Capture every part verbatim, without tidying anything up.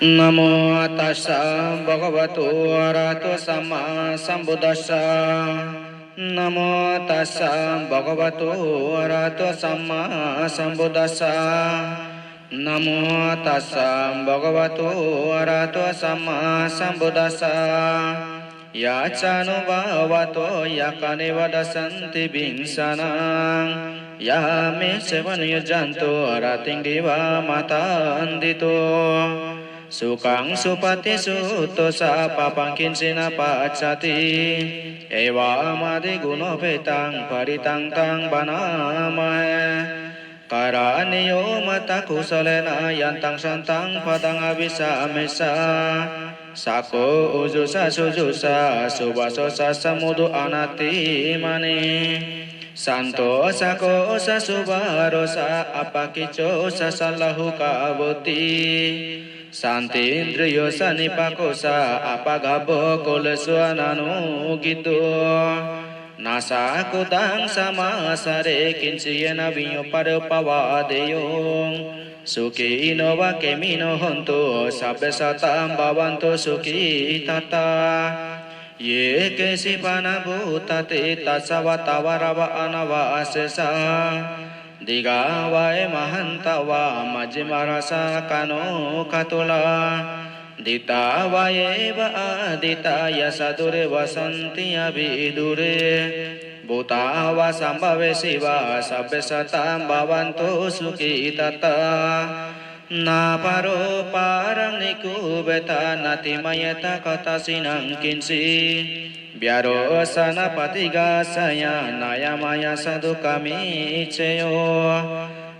Namo tassa bhagavato arahato sammāsambuddhassa. Namo tassa bhagavato arahato sammāsambuddhassa. Namo tassa bhagavato arahato sammāsambuddhassa. Yassānubhāvato yakkhāni vadassanti bhiṃsanaṃ, yā me suvaṇṇo yujjhanto rattiṃ divā matandito. Sukhaṃ supati sutto ca pāpaṃ kiñci na passati, evamādiguṇūpetaṃ parittaṃ taṃ bhaṇāmahe. Karaṇīyo mettā kusalena, yantaṃ santaṃ padaṃ abhisamecca. Sakko ujū ca suhujū ca, subhāso ca samuddo anatimānī. Santo ca kho ca subharo ca, appakicco ca sallahukavutti. Santindriyo ca nipako ca, appagabbho kulesu ananugiddho. Na ca khuddaṃ samācare, kiñci yena viññū paro pavadeyyuṃ. Sukhino vā khemino hontu, sabbe sattā bhavantu sukhitattā. Ye keci pāṇabhūtatthi, tasā vā thāvarā vā anavasesā. Dīghā vā ye mahantā vā, majjhimā rassakāṇukathūlā. Diṭṭhā vā ye va adiṭṭhā, ye ca dūre vasanti avidūre. Bhūtā vā sambhavesī vā, sabbe sattā bhavantu sukhitattā. Na paro paraṃ nikubbetha, nātimaññetha katthaci naṃ kiñci. Byārosanā paṭighasaññā, nāññamaññassa dukkhamiccheyyo.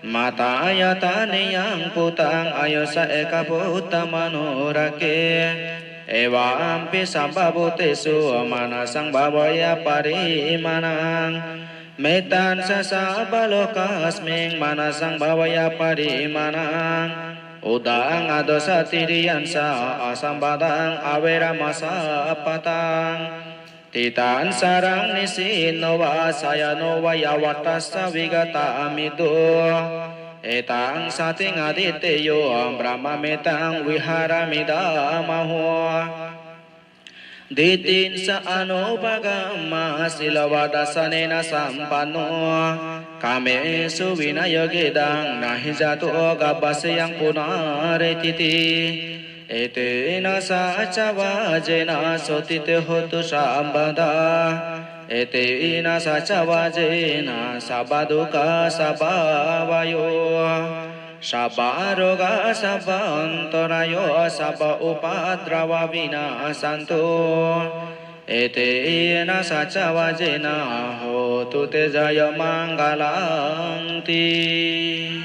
Mātā yathā niyaṃ puttaṃ, āyusā ekaputtamanurakkhe. Evampi sabbabhūtesu, mānasaṃ bhāvaye aparimāṇaṃ. Mettañca sabbalokasmiṃ, mānasaṃ bhāvaye aparimāṇaṃ. Uddhaṃ adho ca tiriyañca, asambādhaṃ averaṃ asapattaṃ. Tiṭṭhañcaraṃ nisinno vā, sayāno vā yāvatassa vigatamiddho. Etaṃ satiṃ adhiṭṭheyya, brahmametaṃ viharamidhamahu. Diṭṭhiñca anupagamma, sīlavā dassanena sampanno. Kāmesu vinayo gedhaṃ, na hi jātu gabbhaseyyaṃ punaretīti. Etena saccavajjena, sotthi te hotu sabbadā. Etena saccavajjena, sabbadukkhā sabbabhayā, sabbarogā sabbantarāyā, sabba upaddavā vinassantu. Etena saccavajjena, hotu te jayamaṅgalaṃ ti.